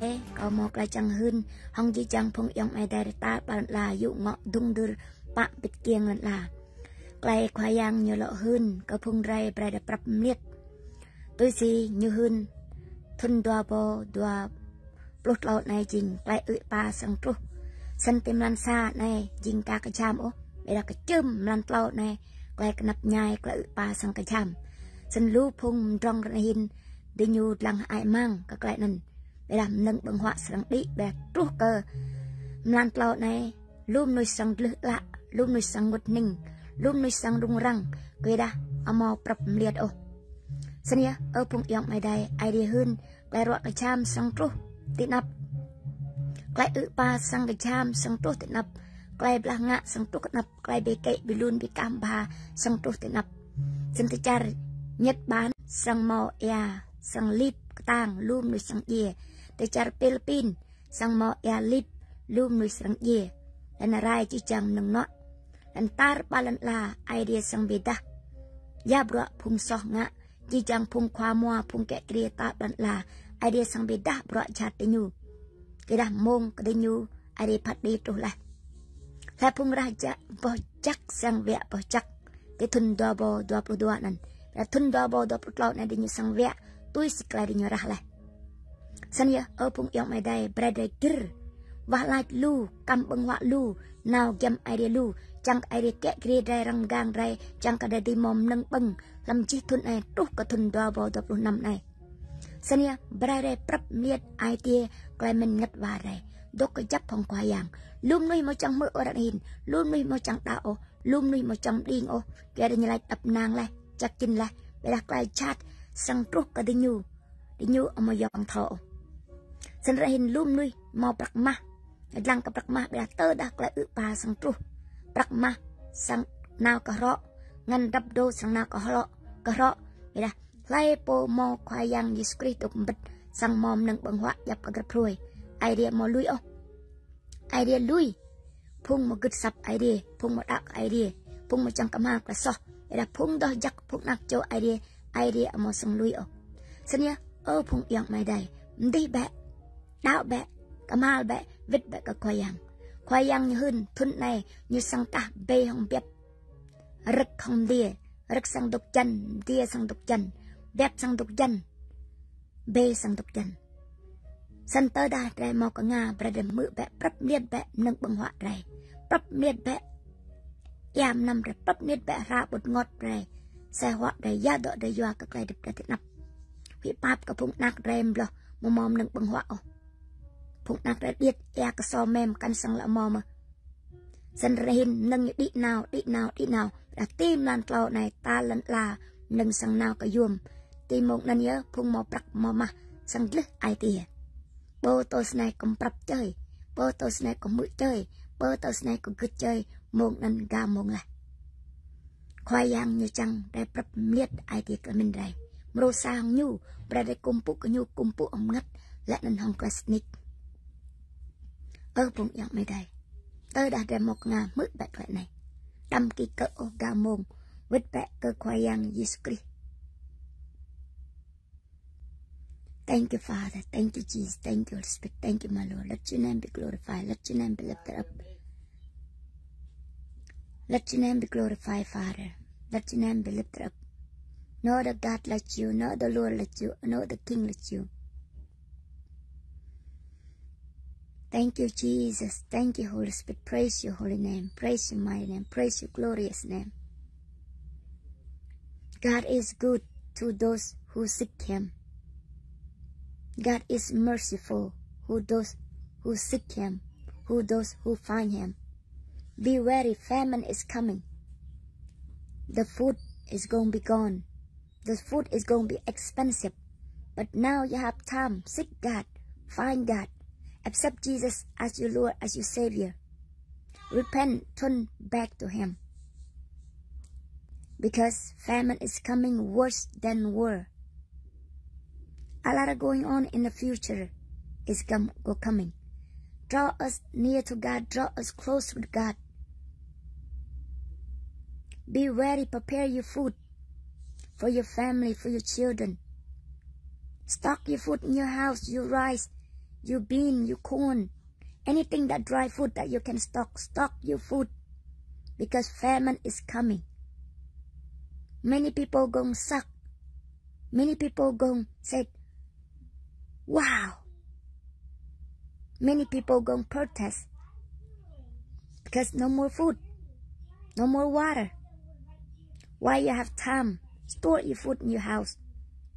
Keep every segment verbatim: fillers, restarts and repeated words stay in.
Ơ, kâo hmâo tơlơi čang hưn hăng jih jang phung ayŏng amai adơi rơta ƀơi lŏn ala, yŭ ngŏ, dŭng dơr, pă bĭt kiăng lŏn ala. Tơlơi Khua Yang ñu lŏ hưn kơ phung rai brơi đa prăp mliat. Tui si ñu hưn, thŭn dua rơbâo dua pluh klâo anai jing tơlơi ư̆ êpa srăng truh. Snăn ti mlan sa anai jing ka kơjham ôh, ƀiădah kơčưm mlan klâo anai tơlơi kơnăp ñai, tơlơi ư̆ êpa srăng kơjham. Snăn lu phung mdrŏng ră anai hĭn diñu dlăng hơăi mang kơ tơlơi anăn. Ƀiădah mnơ̆ng ƀơ̆ng huă srăng đĭ, ƀiădah truh kơ mlan klâo anai, lu mnuih srăng dlưh ală, lu mnuih srăng ngut hning, lu mnuih srăng rŭng răng, kyuadah amâo prăp mliat ôh. Snăn yơh, ơ phung ayŏng amai adơi, Aê Diê hưn, tơlơi ruă kơjham srăng truh ti anăp. Tơlơi ư̆ êpa srăng kơjham srăng truh ti anăp. Tơlơi blah ngă srăng truh ti anăp. Tơlơi bi kĕ, bi lun, bi kah mbha srăng truh ti anăp. Snăn ti čar Nhật Bản srăng hmâo ia, srăng lip kơtang, lu mnuih srăng djiê. Ti čar Philippin srăng hmâo ia lip, lu mnuih srăng djiê. Lŏn rai jih jang mnơ̆ng nuă. Lŏn tar ƀơi lŏn ala Aê Diê srăng bi êdah ya bruă phung soh ngă, jih jang phung khua mua, phung kiă kriê tar ƀơi lŏn ala, Aê Diê srăng bi êdah bruă jhat diñu. Kyuadah mông kơ diñu Aê Diê phat kđi truh laih. Hlơi phung rah jăk, boh jăk srăng wiă boh jăk ti thŭn dua rơbâo dua pluh dua anăn. Ƀiădah thŭn dua rơbâo dua pluh klâo anai diñu srăng wiă tui si tơlơi diñu rah laih. Snăn yơh, ơ phung ayŏng amai adơi, brơi drơi gĭr, wah lač lu, kăm ƀơ̆ng huă lu, nao giăm Aê Diê lu, čiăng kơ Aê Diê kiă kriê drơi, răng mgang drơi, čiăng kơ drơi dưi hmâo mnơ̆ng ƀơ̆ng hlăm jih thŭn anai truh kơ thŭn dua rơbâo dua pluh năm anai. Snăn yơh, brơi drơi prăp mliat ai tiê tơlơi mĭn ngăt wa drơi. Dôk kơjăp hŏng Khua Yang. Lu mnuih amâo čang hmư̆ ôh ră anai hĭn, lu mnuih amâo čang đaŏ ôh, lu mnuih amâo čang mđing ôh, kyuadah ñu lač djăp mơnang laih, čăk čin laih, ƀiădah tơlơi jhat srăng truh kơ diñu, diñu amâo yŏng thâo ôh. Snăn ră anai hĭn lu mnuih hmâo prăk mah, dlăng kơ prăk mah, ƀiădah tơdah tơlơi ư̆ êpa srăng truh, prăk mah srăng nao kơ hrŏ, ngăn drăp dô srăng nao kơ hrŏ, kơ hrŏ, ƀiădah hlơi pô hmâo Khua Yang Yêsu Krist dôk mbĭt srăng hmâo mnơ̆ng ƀơ̆ng huă djăp kơ grăp hruê. Aê Diê amâo lui ôh. Aê Diê lui phung amâo gưt asăp Aê Diê, phung amâo đaŏ kơ Aê Diê, phung amâo čang kơhma̱l tơlơi soh. Ƀiădah phung doh jăk, phung anak čô Aê Diê, Aê Diê amâo srăng lui ôh. Snăn yơh, ơ phung ayŏng amai adơi, mdih bĕ, đaŏ bĕ, kơhma̱l bĕ, wĭt bĕ kơ Khua Yang. Khua Yang ñu hưn thŭn anai ñu srăng kah bê hŏng biăp, rơ̆k hŏng mdiê, rơ̆k srăng dôk jăn, mdiê srăng dôk jăn, biăp srăng dôk jăn, bê srăng dôk jăn. Snăn tơdah drơi hmâo knga, brơi drơi hmư̆ bĕ, prăp mliat bĕ mnơ̆ng ƀơ̆ng huă drơi. Prăp mliat bĕ ia mnăm drơi, prăp mliat bĕ hra ƀut rơngot drơi, asei huă drơi, ya dŏ drơi yua kơ tơlơi hơdip drơi ti anăp. Huĭ pap kơ phung anak drơi mbloh amâo hmâo mnơ̆ng ƀơ̆ng huă ôh. Phung anak drơi điêt ia kơsâo mem kăn srăng lŏ hmâo mơh. Snăn ră anai hĭn mnơ̆ng ñu đĭ nao, đĭ nao, đĭ nao. Ƀiădah ti mlan klâo anai tar lŏn ala mnơ̆ng srăng nao kơ yuôm. Ti mông anăn yơh phung hmâo prăk hmâo mah srăng dlưh ai tiê. Ƀơ tô snei kơ prăp čơi, ƀơ tô snei kơ hmư̆ čơi, ƀơ tô snei kơ gưt čơi, mông anăn gao mông laih. Khua Yang ñu čang drơi prăp mliat ai tiê tơlơi mĭn drơi. Mrô sa hŏng ñu, brơi drơi kkuh mpŭ kơ ñu, kkuh mpŭ hŏng mngăt, leh anăn hŏng tơlơi sĭt nik. Ơ phung ayŏng amai adơi, tơdah drơi hmâo knga, hmư̆ bĕ tơlơi anai. Đăm ki kơ̆ ôh, gao mông, wĭt bĕ kơ Khua Yang Yêsu Krist. Thank you, Father. Thank you, Jesus. Thank you, Holy Spirit. Thank you, my Lord. Let your name be glorified. Let your name be lifted up. Let your name be glorified, Father. Let your name be lifted up. No other God like you, no other Lord like you, no other King like you. Thank you, Jesus. Thank you, Holy Spirit. Praise your holy name. Praise your mighty name. Praise your glorious name. God is good to those who seek Him. God is merciful who those who seek Him, who those who find Him. Be wary, famine is coming. The food is gonna be gone. The food is gonna be expensive. But now you have time. Seek God. Find God. Accept Jesus as your Lord, as your Savior. Repent, turn back to Him. Because famine is coming worse than war. A lot of going on in the future is come, go coming. Draw us near to God, draw us close with God. Be ready, prepare your food for your family, for your children. Stock your food in your house, your rice, your bean, your corn, anything that dry food that you can stock, stock your food, because famine is coming. Many people gonna suck. Many people gonna say, "Wow." Many people gonna protest because no more food, no more water. Why you have thyme? Store your food in your house.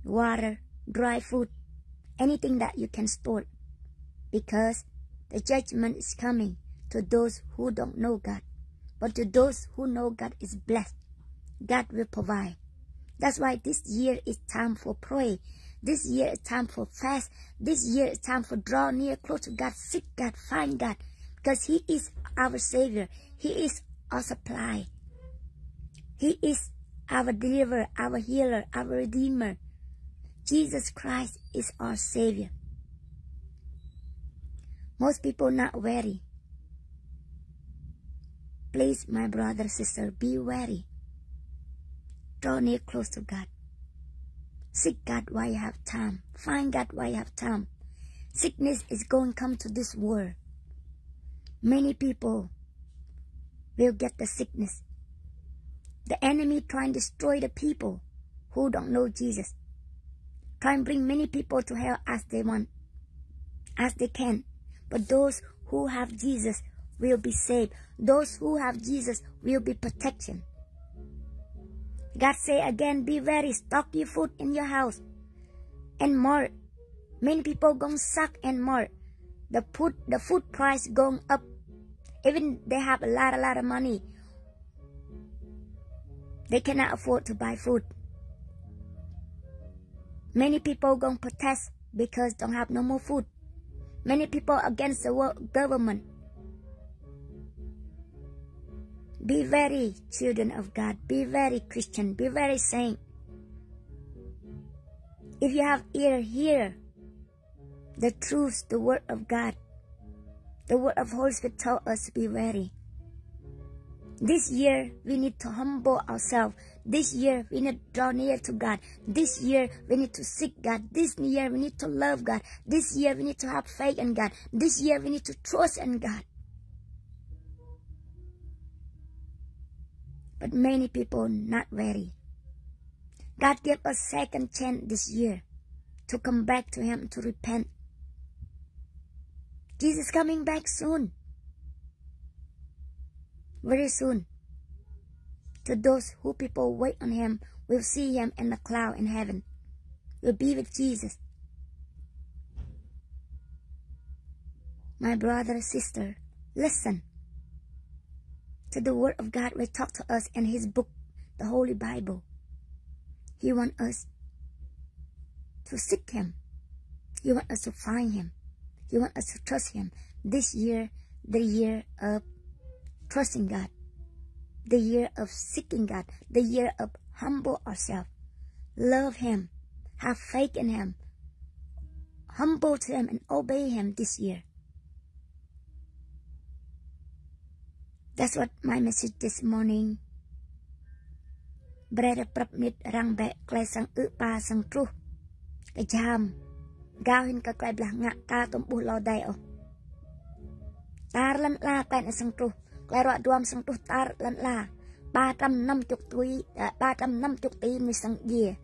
Water, dry food, anything that you can store. Because the judgment is coming to those who don't know God. But to those who know God is blessed. God will provide. That's why this year is time for pray. This year is time for fast. This year is time for draw near close to God, seek God, find God. Because He is our Savior. He is our supply. He is our deliverer, our healer, our redeemer. Jesus Christ is our Savior. Most people not wary. Please, my brother, sister, be wary. Draw near close to God. Seek God while you have time. Find God while you have time. Sickness is going to come to this world. Many people will get the sickness. The enemy trying to destroy the people who don't know Jesus. Trying to bring many people to hell as they want, as they can. But those who have Jesus will be saved. Those who have Jesus will be protection. God say again, be wary, stock your food in your house. And more. Many people gonna suck and more. The food, the food price going up. Even they have a lot, a lot of money, they cannot afford to buy food. Many people gonna protest because don't have no more food. Many people against the wo-, government. Be wary, children of God. Be wary, Christian. Be wary, saint. If you have ear, hear the truth, the word of God. The word of Holy Spirit tell us to be wary. This year, we need to humble ourselves. This year, we need to draw near to God. This year, we need to seek God. This year, we need to love God. This year, we need to have faith in God. This year, we need to trust in God. But many people not wary. God give us second chance this year to come back to Him, to repent. Jesus coming back soon. Very soon. To those who people wait on Him, will see Him in the cloud in heaven. Will be with Jesus. My brother, sister, listen to the word of God will talk to us in His book, the Holy Bible. He want us to seek Him. He want us to find Him. He want us to trust Him. This year, the year of trusting God, the year of seeking God, the year of humble ourselves, love Him, have faith in Him, humble to Him and obey Him this year. That's what my message this morning. Brơi rơprăp mĭt arăng bĕ tơlơi sang ư̆ pa sang truh kơjham. Gao hĭn kơ tơlơi blah ngă, ta tŭm ƀuh lŏ đei ôh. Tar lăn ala tơlơi anai sang truh, tơlơi ruă duăm sang truh tar lăn ala. Ba trăm năm chục tui, ơ, ba trăm năm chục tỉ mơnuih sang djai.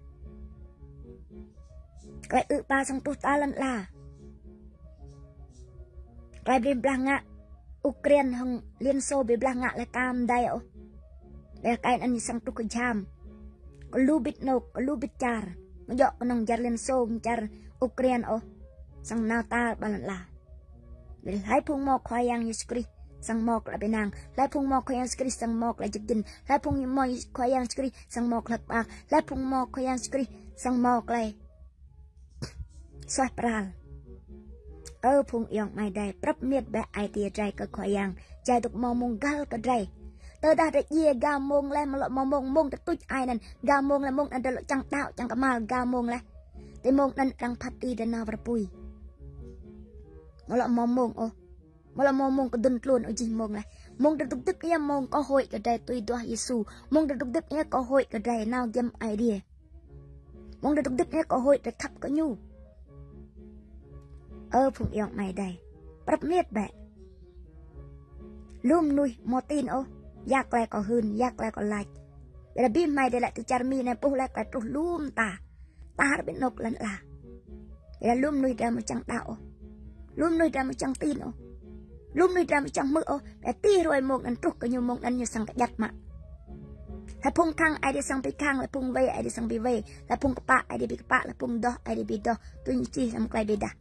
Tơlơi ư̆ pa sang truh tar lăn ala. Tơlơi brơi blah ngă Ukraine hăng Liên Xô brơi blah ngă lĕ tam đei ôh. Lĕ tơlơi anai sang truh kơjham. Kơ lu bĭt anôk, kơ lu bĭt čar. Mơ̆ djơ̆ kơnơ̆ng čar Liên Xô, čar Ukraine ôh. Sang nao tar ƀơi lăn ala. Ƀơi hlơi phung mơ̆ Khua Yang Yêsu Krist sang mơ̆ tơlơi ƀing năng. Hlơi phung mơ̆ Khua Yang Yêsu Krist sang mơ̆ tơlơi jơkĭn. Hlơi phung mơ̆ Khua Yang Yêsu Krist sang mơ̆ tơlơi ƀak. Hlơi phung mơ̆ Khua Yang Yêsu Krist sang mơ̆ tơlơi suaih pral. Ơ phung ayŏng amai adơi, prăp mĭt bĕ ai tiê drơi kơ Khua Yang, jai dŏ mơ̆ mông găl kơ drơi. Tơdah drơi djai gao mông lĕ mơ̆ lŏ mơ̆ mông, mông tơtuč ai anŭn, gao mông lĕ mông anŭn drơi lŏ čang đaŏ, čang kơmăl gao mông lĕ. Tơ mông anŭn arăng phat tui drơi nao wơr apui. Mơ̆ lŏ mơ̆ mông ôh. Mơ̆ lŏ mơ̆ mông kơdŭn tluôn ôh jih mông lĕ. Mông drơi dŏ dŏ ia mông kơ hơi kơ drơi tui duah Yêsu. Mông drơi dŏ dŏ ia kơ hơi kơ drơi nao giăm Aê Diê. Mông drơi dŏ dŏ ia kơ hơi drơi khăp kơ Ñu. Ơ phung ayŏng amai adơi, prăp miet bĕ. Lu mơnuih mơ̆ tin ôh ya tơlơi kâo hưn, ya tơlơi kâo laĭ. Ƀiădah abih amai adơi laĭ tui čar Mi anai ƀuh laih tơlơi truh lu mơta. Tar ƀing anŏ lŏn ala. Ƀiădah lu mơnuih dra mơ̆ čang đaŏ ôh. Lu mơnuih dra mơ̆ čang tin ôh. Lu mơnuih dra mơ̆ čang hmư̆ ôh. Ƀiădah tui hruai mông anŭn truh kơ ñu, mông anŭn ñu săng kơjăt mă. Hlơi phung khăng Aê Diê săng pi khăng, hlơi phung wai Aê Diê săng pi wai, hlơi phung kơpă Aê Diê pi kơpă, hlơi phung adoh Aê Diê pi adoh. Tui ñu čih amăng tơlơi ƀiădah.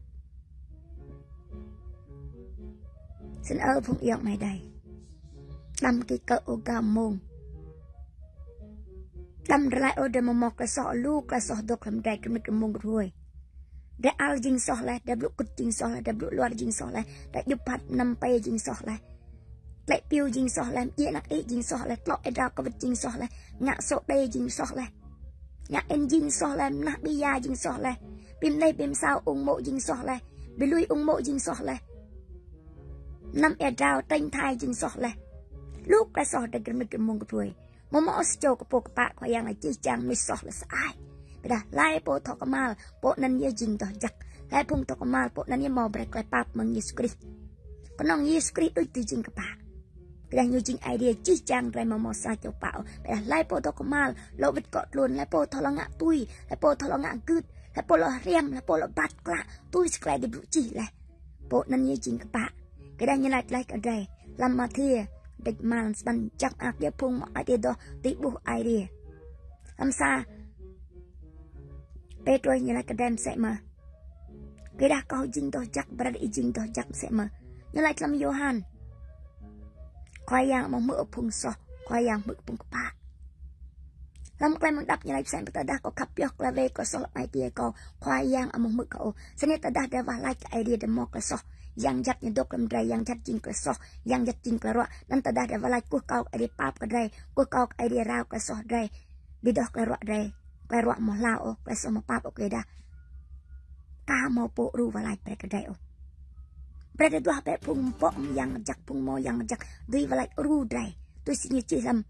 Snăn ơ phung ayŏng amai adơi, đăm kĭ kơ ôh gao mông. Đăm rơlai ôh drei mơ̆ mâo tơlơi soh, lu tơlơi soh dŏ hlăm drei kơ mĭt kơ mông kơ hruai. Drei ăl jing soh laih, drei blŭ kŭt jing soh laih, drei blŭ luar jing soh laih, drei djŭp phat mnăm pê jing soh laih. Tơlơi piu jing soh laih, mdjiê anak ih jing soh laih, tlŏ êa drao kơ wơ̆t jing soh laih, ngă sô đê jing soh laih. Ngă in jing soh laih, mnah ƀiă jing soh laih. Bi mneh bi msao ung mô̆ jing soh laih. Bi lui ung mô̆ jing soh laih. Mnăm êa drao trĕnh thai jing soh laih. Lu tơlơi soh drei kơ mĭt kơ mông kơ hruai. Mơ̆ mâo ôh sa čô kơ pô kơpă Khua Yang laĭ jih jang mnuih soh laih sa ai. Ƀiădah hlơi pô thâo kơmăl, pô anăn yơh jing doh jăk. Hlơi phung thâo kơmăl, pô anăn yơh mâo brơi tơlơi pap mơ̆ng Yêsu Krist. Kơnơ̆ng Yêsu Krist đôč dưi jing kơpă. Ƀiădah ñu jing Aê Diê jih jang drei mơ̆ mâo sa čô pă ôh. Ƀiădah hlơi pô thâo kơmăl, lŏ wĭt kơ tluôn, hlơi pô thâo lŏ ngă tui, hlơi pô thâo lŏ ngă gưt, hlơi pô lŏ hriăm, hlơi pô lŏ ƀăt klă, tui si tơlơi drei blŭ čih laih. Pô anăn yơh jing kơpă. Ƀiădah ñu laĭ laih kơ drei. Hlăm Mathiơ, kdrêč rơma, črăn sapăn, čăk mơak yơh phung mơ̆ Aê Diê adoh, dưi ƀuh Aê Diê. Hlăm sa Pêtrôs ñu laĭ kơ drei mơsĕ mơ̆n. Ƀiădah kâo jing doh jăk, brơi ih jing doh jăk mơsĕ mơ̆n. Ñu laĭ hlăm Yôhan. Khua Yang amâo hmư̆ ôh phung soh, Khua Yang hmư̆ phung kơpă. Hlăm Klei Mơ̆ng Đăp ñu laĭ mơsĕ mơ̆n tơdah kâo khăp pioh tơlơi wai kâo soh hlăm ai tiê kâo, Khua Yang amâo hmư̆ kâo ôh. Snăn tơdah drei wah lač kơ Aê Diê drei mâo tơlơi soh, yang jhat ñu dŏ hlăm drei, yang jhat jing tơlơi soh, yang jhat jing tơlơi ruă. Anăn tơdah drei wah lač kơkuh kâo kơ Aê Diê pap kơ drei, kơkuh kâo kơ Aê Diê rao tơlơi soh drei, bi doh tơlơi ruă drei, tơlơi ruă amâo hlao ôh, tơlơi soh amâo pap ôh, ƀiădah ka mâo pô ru wah lač brơi kơ drei ôh. Brơi drei duah bĕ phung pŏk mơyang jăk, phung mâo yang jăk dưi wah lač ru drei. Tui si ñu čih hlăm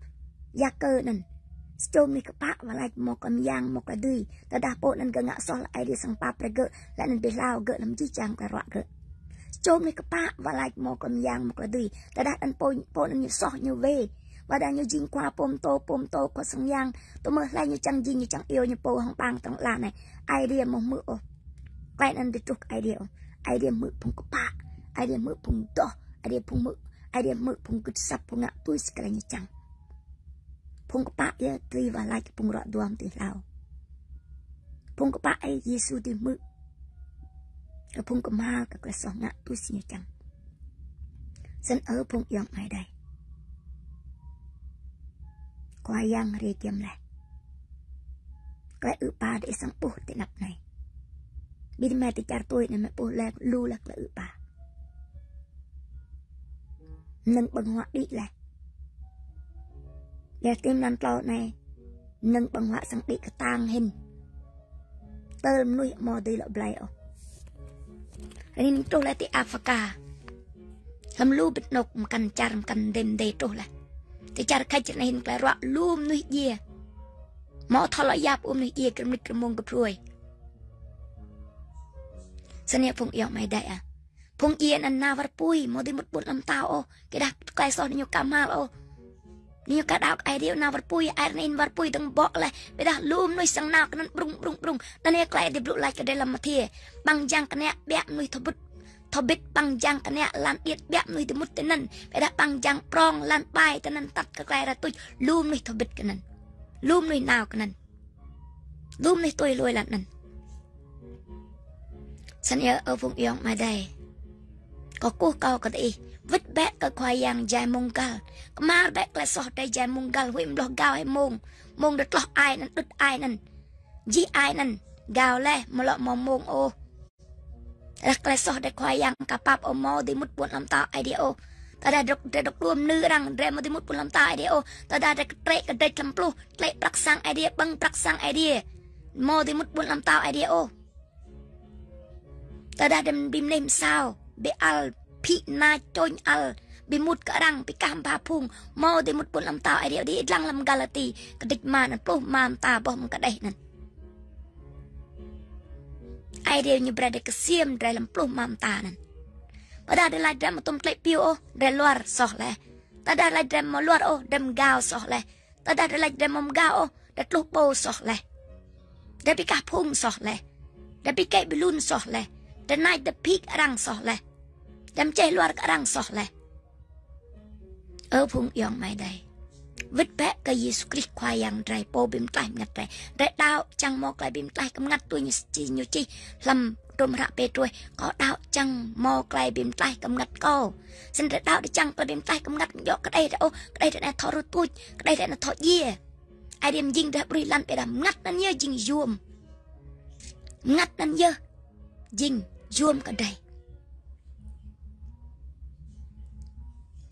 Yakơ anăn. Sa čô mnuih kơpă wah lač mâo tơlơi mơyang, mâo tơlơi dưi. Tơdah pô anăn gơ̆ ngă soh laih Aê Diê srăng pap brơi gơ̆, laih anăn bi hlao gơ̆ hlăm jih jang tơlơi ruă gơ̆. Sa čô mnuih kơpă wah lač mâo tơlơi mơyang, mâo tơlơi dưi. Tơdah anăn pô, pô anăn ñu soh ñu wê. Ƀiădah ñu jing khua pô mtô, pô mtô khua sang yang. Tơma hlơi ñu čang jing, ñu čang iâu ñu pô hŏng ƀăng tơ̆ng ala anai. Aê Diê amâo hmư̆ ôh. Tơlơi anăn dưi truh kơ Aê Diê ôh. Aê Diê hmư̆ phung kơpă. Aê Diê hmư̆ phung doh. Aê Diê hmư̆, Aê Diê hmư̆ phung gưt asăp, phung ngă tui si tơlơi ñu čang. Phung kơpă yơh dưi wah lač, phung ruă duam dưi hlao. Phung kơpă Aê Yêsu dưi hmư̆. Kơ phung kơmăl kơ tơlơi soh ngă tui si ñu čang. Snăn ơ phung ayŏng amai adơi. Khua Yang hriê giăm laih. Tơlơi ư̆ êpa drei srăng ƀuh ti anăp anai. Ƀing mơi ti čar tui anai mơi ƀuh laih lu laih tơlơi ư̆ êpa. Mơnơ̆ng ƀơ̆ng huă đĭ laih. Ƀiădah ti mlan tlâo anai, mơnơ̆ng ƀơ̆ng huă srăng đĭ kơtang hĭn. Tơl mơnuih amâo dưi lŏ blai ôh. Ră anai truh laih ti Africa. Hlăm lu ƀing anŏ mkăn čar mkăn mdê mdê truh laih. Ti čar Khač anai hĭn tơlơi ruă lu mơnuih djiê. Amâo thâo lŏ yap ôh mơnuih djiê kơ mĭt kơ mông kơ hruê. Snăn yơh phung ayŏng amai adơi ah. Phung djiê anăn nao wơr apui, amâo dưi mŭt ƀuôn ala mtao ôh. Ƀiădah tơlơi soh anăn ñu ka kơmăl ôh. Anăn ñu ka đaŏ kơ Aê Diê, nao wơr apui, ai ră anai wơr apui dơ̆ng ƀô̆ laih. Ƀiădah lu mơnuih srăng nao kơ anăn ƀrŭng, ƀrŭng, ƀrŭng. Anăn yơh tơlơi Aê Diê blŭ lač kơ drei hlăm Mathiơ. Ƀăng jang kơnă ƀiă mơnuih thâo bĭt. Thâo bĭt ƀăng jang kơnă lan điêt ƀiă mơnuih dưi mŭt ti anăn. Ƀiădah ƀăng jang prŏng lan ƀai ti anăn atăt kơ tơlơi arăng tuč. Lu mơnuih thâo bĭt kơ anăn. Lu mơnuih nao kơ anăn. Lu mơnuih tui lui lăn anăn. Snăn yơh ơ phung ayŏng amai adơi. Kâo kơkuh kâo kơ diih. Wĭt bĕ kơ Khua Yang jai mông găl. Kơmar bĕ tơlơi soh drei jai mông găl, huĭ mlŏh gao hĭ mông. Mông drei tloh ai anăn, đŭt ai anăn. Jih ai anăn. Gao laih, amâo lŏ mâo mông ôh. Tơdah tơlơi soh drei Khua Yang ka pap ôh, amâo dưi mŭt ƀuôn ala mtao Aê Diê ôh. Tơdah drei, drei dŏ đuôm nư arăng, drei amâo dưi mŭt ƀuôn ala mtao Aê Diê ôh. Tơdah drei kơtrĕ kơdrĕč hlăm pluh, tlĕ prăk sang Aê Diê, ƀơ̆ng prăk sang Aê Diê, amâo dưi mŭt ƀuôn ala mtao Aê Diê ôh. Tơdah drei bi mneh msao, bi ăl, phĭ na čôñ ăl, bi mŭt kơ arăng, bi kah mbha phung, amâo dưi mŭt ƀuôn ala mtao Aê Diê ôh. Diih dlăng hlăm Galati, kơdrêč rơma anăn, pluh rơma mta boh mơ̆ng kơđeh anăn. Aê Diê ñu brơi drơi ksiêm drơi lăm pluh mơta anŭn. Tơdah drơi laĭ drơi mơtŭm tlĕ piu ôh, drơi luar soh laih. Tơdah laĭ drơi mơ̆ luar ôh, drơi mơgao soh laih. Tơdah drơi laĭ drơi mơgao ôh, drơi tluh ƀô soh laih. Drơi ƀu kah phung soh laih. Drơi ƀu kĕ ƀu lun soh laih. Drơi nač drơi phik arăng soh laih. Drơi mơčeh luar kơ arăng soh laih. Ơ phung ayŏng amai adơi, wĭt bĕ kơ Yêsu Krist Khua Yang drơi, Pô bi mơtlaih bơngăt drơi. Drơi đaŏ čang mơ̆ klei bi mơtlaih kơ bơngăt tui ñu čih, ñu čih lăm hrŏm hră Pêtrôs: Kâo đaŏ čang mơ̆ klei bi mơtlaih kơ bơngăt kâo. Snăn drơi đaŏ drơi čang klei bi mơtlaih kơ bơngăt, djŏ kơ đei drơi ôh, kơ đei drơi anai thâo rŭt puč, kơ đei drơi anai thâo djiê. Aê Diê mjing drơi ƀruih lăn, ƀiădah bơngăt anăn yơh jing yuôm. Bơngăt anăn yơh jing yuôm kơ drơi.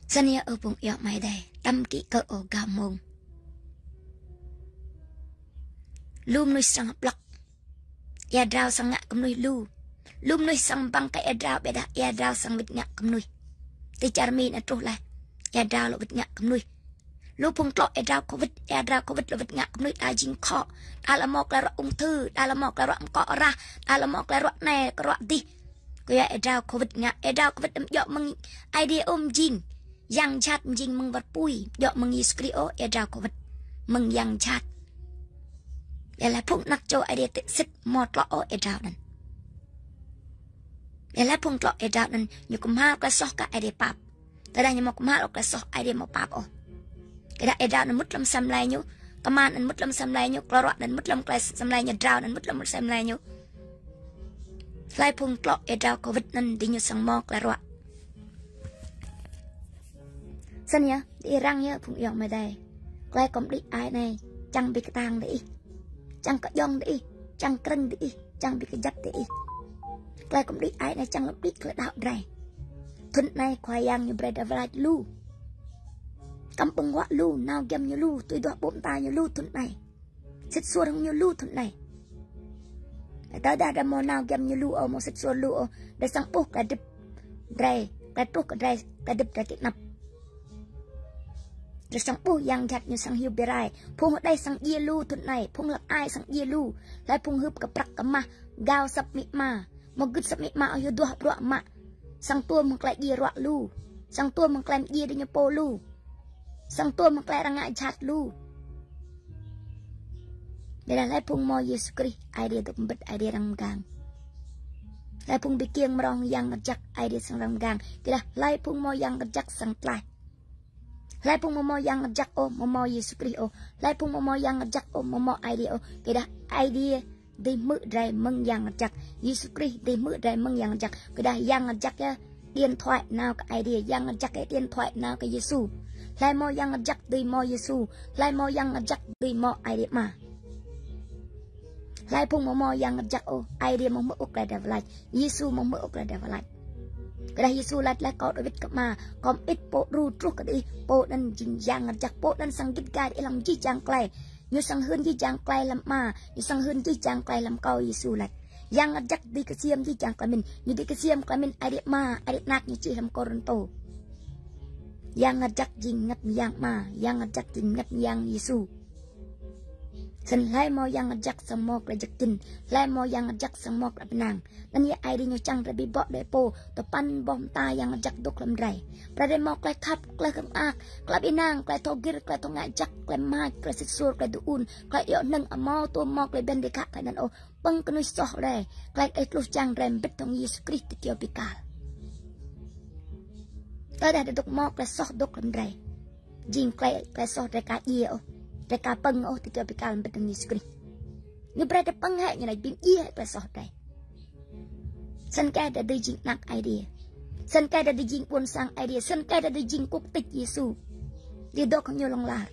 Snăn yơh ơ phung ayŏng amai adơi, tăm kĭ kơ ôh gao mông. Lu mnuih srăng hơplŏk, êa drao srăng ngă kơ mnuih lu. Lu mnuih srăng băng kơ êa drao, ƀiădah êa drao srăng wĭt ngă kơ mnuih. Ti čar Mi anăn truh laih, êa drao lŏ wĭt ngă kơ mnuih. Lu phung tlŏ êa drao Covid, êa drao Covid lŏ wĭt ngă kơ mnuih, đa jing khŏ, đa lŏ mâo klei ruă ung thư, đa lŏ mâo klei ruă mơkŏ rah, đa lŏ mâo klei ruă anai, klei ruă adih. Kyua êa drao Covid ngă, êa drao Covid anăm djŏ mơ̆ng Aê Diê ôh mjing. Yang jhat mjing mơ̆ng wăt pui, djŏ mơ̆ng Yêsu Krist ôh êa drao Covid. Mơ̆ng yang jhat. Ƀiădah hlei phung anak čô Aê Diê tĭ sĭt mâo tlŏ ôh êa drao anăn. Ƀiădah hlei phung tlŏ êa drao anăn ñu kmhal klei soh kơ Aê Diê pap. Tơdah ñu mâo kmhal ôh klei soh, Aê Diê mâo pap ôh. Tơdah êa drao anăn mŭt lăm asei mlei ñu, kman anăn mŭt lăm asei mlei ñu, klei ruă anăn mŭt lăm klei asei mlei ñu, drao anăn mŭt lăm asei mlei ñu. Hlei phung tlŏ êa drao Covid anăn diñu srăng mâo klei ruă. Snăn yơh, diih răng yơh phung ayŏng amai adơi. Klei kâo mđĭ ai anei, čang bi ktang diih, čang kơjŏng diih, čang krơ̆ng diih, čang bi kjăp diih. Klei kâo mđĭ ai anei čang lŏm đĭ klei đaŏ drơi. Thŭn anei Khua Yang ñu brơi drơi wơlač lu. Kăm ƀơ̆ng huă lu, nao giăm ñu lu, tui duah ƀô̆ mơta ñu lu thŭn anei. Sĭt suôr hŏng ñu lu thŭn anei. Tơdah drơi mâo nao giăm ñu lu ôh, mâo sĭt suôr lu ôh, drơi srăng ƀuh klei hơdip drơi, klei truh kơ drơi, klei hơdip drơi ti anăp. Drơi srăng ƀuh yang jhat ñu srăng hyu bi rai. Phung hơđeh srăng djiê lu thŭn anei, phung hlăk ai srăng djiê lu. Hlei phung hưp kơ prăk kơ mah, gao asăp amĭ ama, mâo gưt asăp amĭ ama ôh, hyu duah bruă mă. Srăng tuôm hăng klei djiê ruă lu. Srăng tuôm hăng klei mdjiê diñu pô lu. Srăng tuôm hăng klei arăng ngă jhat lu. Ƀiădah hlei phung mâo Yêsu Krist, Aê Diê dôk mbĭt, Aê Diê răng mgang. Hlei phung bi kiêng mrâo hăng Yang Mngăt Jăk, Aê Diê srăng răng mgang. Ƀiădah hlei phung mâo Yang Mngăt Jăk srăng tlaih. Hlei phung amâo mâo Yang Mngăt Jăk ôh, amâo mâo Yêsu Krist ôh. Hlei phung amâo mâo Yang Mngăt Jăk ôh, amâo mâo Aê Diê ôh. Ƀiădah Aê Diê dưi hmư̆ drơi mơ̆ng Yang Mngăt Jăk. Yêsu Krist dưi hmư̆ drơi mơ̆ng Yang Mngăt Jăk. Ƀiădah Yang Mngăt Jăk yơh điện thoại nao kơ Aê Diê, Yang Mngăt Jăk yơh điện thoại nao kơ Yêsu. Hlei mâo Yang Mngăt Jăk dưi mâo Yêsu. Hlei mâo Yang Mngăt Jăk dưi mâo Aê Diê Ama. Hlei phung amâo mâo Yang Mngăt Jăk ôh, Aê Diê amâo hmư̆ ôh klei drơi wơlač. Yêsu amâo hmư̆ ôh klei drơi wơlač. Ƀiădah Yêsu laĭ leh: Kâo đuaĭ wĭt kơ Ama, Kâo mơĭt pô đru truh kơ diih, pô anăn jing Yang Mngăt Jăk, pô anăn srăng git gai diih hlăm jih jang klei. Ñu srăng hưn jih jang klei hlăm Ama, ñu srăng hưn jih jang klei hlăm Kâo, Yêsu laĭ. Yang Mngăt Jăk dưi ksiêm jih jang klei mĭn, ñu dưi ksiêm klei mĭn Aê Diê Ama, Aê Diê Anak ñu čih hlăm Kôrantô. Yang Mngăt Jăk jing bơngăt mơyang Ama, Yang Mngăt Jăk jing bơngăt mơyang Yêsu. Snăn hlei mâo Yang Mngăt Jăk srăng mâo klei jăk jĭn, hlei mâo Yang Mngăt Jăk srăng mâo klei pơnăng. Anăn yơh Aê Diê ñu čang drơi bi bŏ đuaĭ pô, tơpăn boh mơta Yang Mngăt Jăk dôk hlăm drơi. Brơi drơi mâo klei khăp, klei hơ̆k mơak, klei ƀĭng năng, klei thâo gĭr, klei thâo ngă jăk, klei mơak, klei sĭt suôr, klei dŭ-un, klei iŏk hnơ̆ng, amâo tuôm mâo klei bhiăn dêh khă klei anăn ôh, pơ̆ng kơ mnuih soh drơi, klei kơ tluh čang drơi mbĭt hŏng Yêsu Krist ti kyâo bi kal. Tơdah drơi dôk mâo klei soh dôk hlăm drơi, jing klei, klei soh drơi ka djiê ôh, drơi ka pơ̆ng ôh ti kyâo bi kal mbĭt hŏng Yêsu Krist. Ñu brơi drơi pơ̆ng hĕ, ñu laĭ bi mdjiê hĕ klei soh drơi. Snăn kơh drơi dưi jing anak Aê Diê. Snăn kơh drơi dưi jing ƀuôn sang Aê Diê. Snăn kơh drơi dưi jing quốc tịch Yêsu. Dưi dôk hŏng ñu hlŏng lar.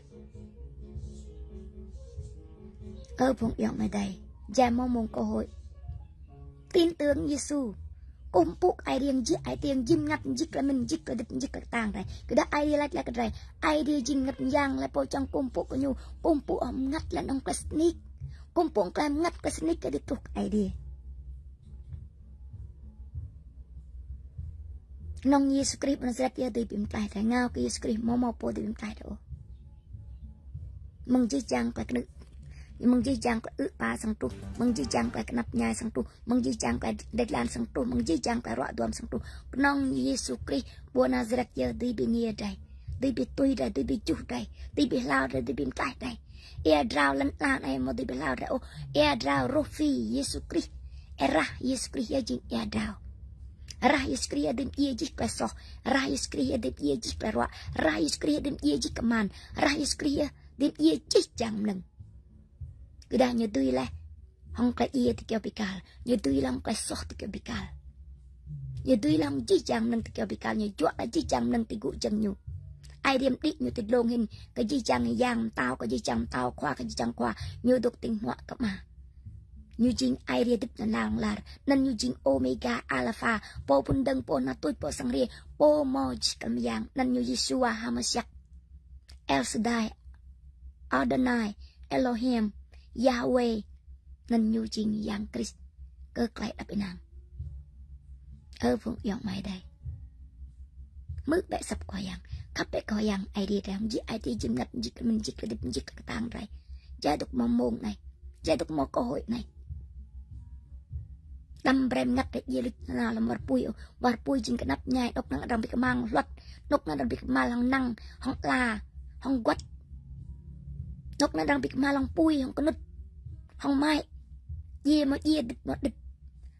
Ơ phung ayŏng amai adơi, jai mâo mông cơ hội. Tin tưởng Yêsu. Kkuh mpŭ kơ Aê Diê, jih ai tiê, jih mngăt, jih klei mĭn, jih klei hdĭp, jih klei ktang drơi. Kyuadah Aê Diê laĭ leh kơ drơi, Aê Diê jing bơngăt mơyang, hlei pô čang kkuh mpŭ kơ ñu, kkuh mpŭ hŏng mngăt leh anăn hŏng klei sĭt nik. Kkuh mpŭ hŏng klei mngăt, klei sĭt nik kơ dưi truh kơ Aê Diê. Knŏng Yêsu Krist ƀơi Nazaret yơh dưi bi mơtlaih drơi, êngao kơ Yêsu Krist amâo mâo pô dưi bi mơtlaih drơi ôh. Mơ̆ng jih jang klei kơnư̆, Mơ̆ng jih jang tơlơi ư̆ êpa săng truh, mơ̆ng jih jang tơlơi kơnăp ñai săng truh, mơ̆ng jih jang tơlơi dleh dlan săng truh, mơ̆ng jih jang tơlơi ruă duăm săng truh. Kơnơ̆ng Yêsu Krist ƀơi Nazaret yơh dưi ƀing ñu rai, dưi ƀing tui rai, dưi ƀing juh rai, dưi ƀing hlao rai, dưi ƀing tlaih rai. Ia drao lŏn ala anai mơ̆ dưi ƀing hlao rai ôh. Ia drao rŏh phi Yêsu Krist. Ia rah Yêsu Krist yơh jing ia drao. Rah Yêsu Krist yơh dưi mdjiê jih tơlơi soh. Rah Yêsu Krist yơh dưi mdjiê jih tơlơi ruă. Rah Yêsu Krist yơh dưi mdjiê jih kơman. Rah Yêsu Krist yơh dưi mdjiê jih jang mơnơ̆ng. Kơdah ñu dưi laih hŏng tơlơi djiê tơkiaŏ bi kal, ñu dưi laih hŏng tơlơi soh tơkiaŏ bi kal, ñu dưi laih hŏng jih jang mơnơ̆ng tơkiaŏ bi kal, ñu juă laih jih jang mơnơ̆ng ti gŭ jơ̆ng ñu. Aê Diê mđĭ ñu ti dlông hĭn, kơ jih jang yang mtao, kơ jih jang mtao khua, kơ jih jang khua, ñu dŏ tĭng hmua kơ Ama. Ñu jing Aê Diê hơdip nanao hlŏng lar, anŭn ñu jing Ômêga, Alpha, pô phŭn dơ̆ng, pô hơnăl tuč, pô săng hriê, pô hmâo jih kơ mơyang, anŭn ñu Yêshua HaMashiach. El Shaddai, Adonai, Elohim, Yahweh, anŭn ñu jing Yang Krist kơ tơlơi đaŏ ih nang. Ơ phung ayŏng amai adơi, hmư̆ bĕ asăp Khua Yang, khăp bĕ Khua Yang. Aê Diê rai, jing Aê Diê jing mơngăt, jing kơ mĭn, jing kơ hơdip, jing kơ kơtang rai. Jai dŏ mơ̆ mông anai, jai dŏ mơ̆ kơ hơi anai. Đăm brơi mơngăt rai djiê luč nanao lăm war apui ôh. War apui jing kơnăp ñai, anŏ anŭn arăng ƀu kơmang hluăt, anŏ anŭn arăng ƀu kơmang hăng năng, hăng ala, hăng guăt. Anŏ anŭn arăng ƀu kơmang hăng apui, hăng kơnŭt, hăng mai. Djiê mơ̆ djiê, hơdip mơ̆ hơdip.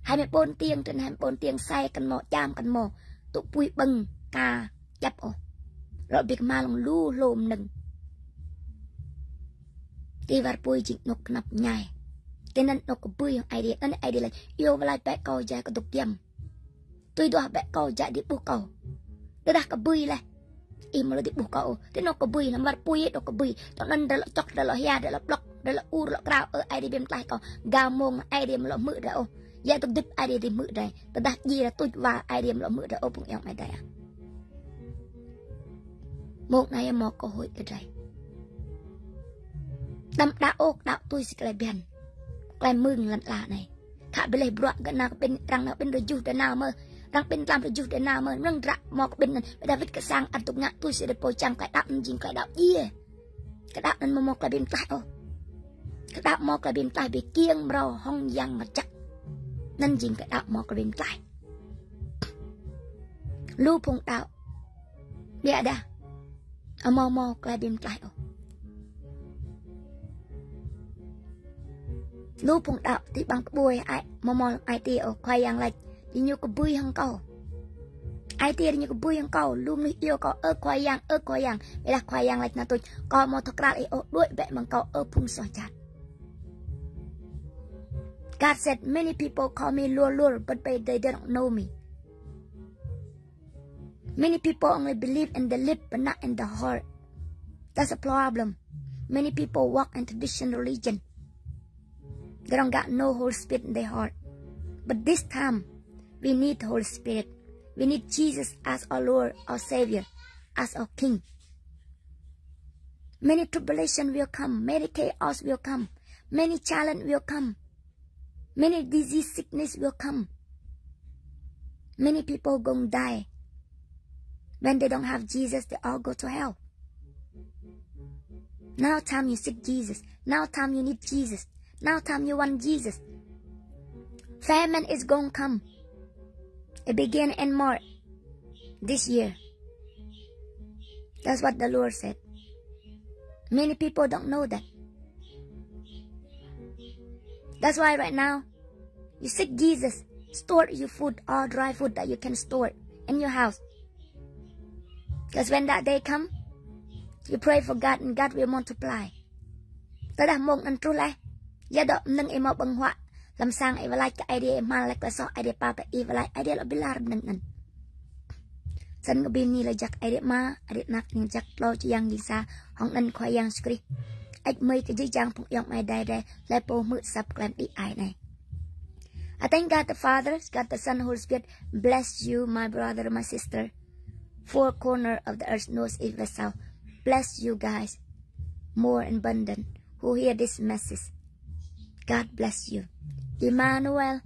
Hai mươi bốn tiếng trên hai mươi bốn tiếng, say kăn mơ̆, djam kăn mơ̆, tŭ apui ƀơ̆ng ka djăp ôh. Lŏ ƀu kơmang hăng lu hlô mơnơ̆ng. Ti war apui jing anŏ kơnăp ñai. Ti anŭn anŏ kơbưi hăng Aê Diê, anŭn Aê Diê laĭ: Iâu wai lač bĕ Kâo, jai kơ dŏ giăm. Tui duah bĕ Kâo, jai dưi ƀuh Kâo. Tơdah kơbưi laih, ih mơ̆ lŏ dưi ƀuh Kâo ôh. Ti anŏ kơbưi, lăm war apui ih dŏ kơbưi. Tui anŭn drơi lŏ čŏk, drơi lŏ hia, drơi lŏ ƀlŏk, drơi lŏ ur, lŏ krao, ơ Aê Diê ƀing mơtlaih kâo. Gao mông Aê Diê mơ̆ lŏ hmư̆ drơi ôh. Jai dŏ hơdip Aê Diê dưi hmư̆ drơi. Tơdah djiê rai tuč wa Aê Diê mơ̆ lŏ hmư̆ drơi ôh, phung ayŏng amai adơi ah. Mông anai mơ̆ kơ hơi kơ drơi. Đăm đaŏ ôh, đaŏ tui si tơlơi bơyan, tơlơi mơ̆ng lŏn ala anai. Khă ƀu lĕ bruă gơ̆ nao kơ ƀing, arăng nao ƀing rơjuh drơi nao mơ̆, arăng ƀing tlam rơjuh drơi nao mơ̆, mơnơ̆ng dră mơ̆ kơ ƀing anŭn, ƀiădah wĭt kơ sang ăt dŏ ngă tui si drơi pô čang, tơlơi đaŏ anŭn jing tơlơi đaŏ djiê. Tơlơi đaŏ anŭn mơ̆ mơ̆ tơlơi ƀing mơtlaih ôh. Tơlơi đaŏ mơ̆ tơlơi ƀing mơtlaih ƀu kiăng mrâo hŏng Yang Mơčăk. Anŭn jing tơlơi đaŏ mơ̆ tơlơi ƀing mơtlaih. Lu phung đaŏ ƀiădah amâo mơ̆ tơlơi ƀing mơtlaih ôh. Lu phung đaŏ ti ƀăng kơƀuê ai, amâo mơ̆ ai tiê ôh. Khua Yang laĭ: Rơngiă kơbưi hăng Kâo. Ai tiê rơngiă kơbưi hăng Kâo, lu mơnuih iâu Kâo: Ơ Khua Yang, ơ Khua Yang. Ƀiădah Khua Yang laĭ nanao tuč: Kâo amâo thâo krăl ih ôh, đuaĭ bĕ mơ̆ng Kâo, ơ phung soh jhat. God said, many people call me Lord, Lord, but they don't know me. Many people only believe in the lip but not in the heart. That's a problem. Many people walk in traditional religion. They don't got no Holy Spirit in their heart. But this time, we need the Holy Spirit. We need Jesus as our Lord, our Savior, as our King. Many tribulation will come. Many chaos will come. Many challenge will come. Many disease, sickness will come. Many people gonna die. When they don't have Jesus, they all go to hell. Now time you seek Jesus. Now time you need Jesus. Now time you want Jesus. Famine is gonna come. It began in March this year. That's what the Lord said. Many people don't know that. That's why right now, you seek Jesus, store your food, all dry food that you can store in your house. 'Cause when that day come, you pray for God and God will multiply. Tơdah mông anŭn truh laih, ya dŏ mơnơ̆ng ih mơ̆ ƀơ̆ng huă, lăm sang ih wai lač kơ Aê Diê, ih hmal lač tơlơi soh Aê Diê pap kơ ih wai lač, Aê Diê lŏ ƀiă lar mơnơ̆ng anŭn. Snăn kơ ƀing ni lač jak Aê Diê Ama, Aê Diê Anak, Yang Jăk Tlâo, Jih Yang Jing Sa, hŏng anăn Khua Yang Yêsu Krist. Ăt mơi kơ jih jang phung ayŏng amai adơi, hlơi pô hmư̆ asăp klem đĭ ai anai. I thank God the Father, God the Son, Holy Spirit bless you, my brother, my sister. Four corner of the earth, north, east, west, south. Bless you guys more in abundant who hear this message. God bless you. Emmanuel.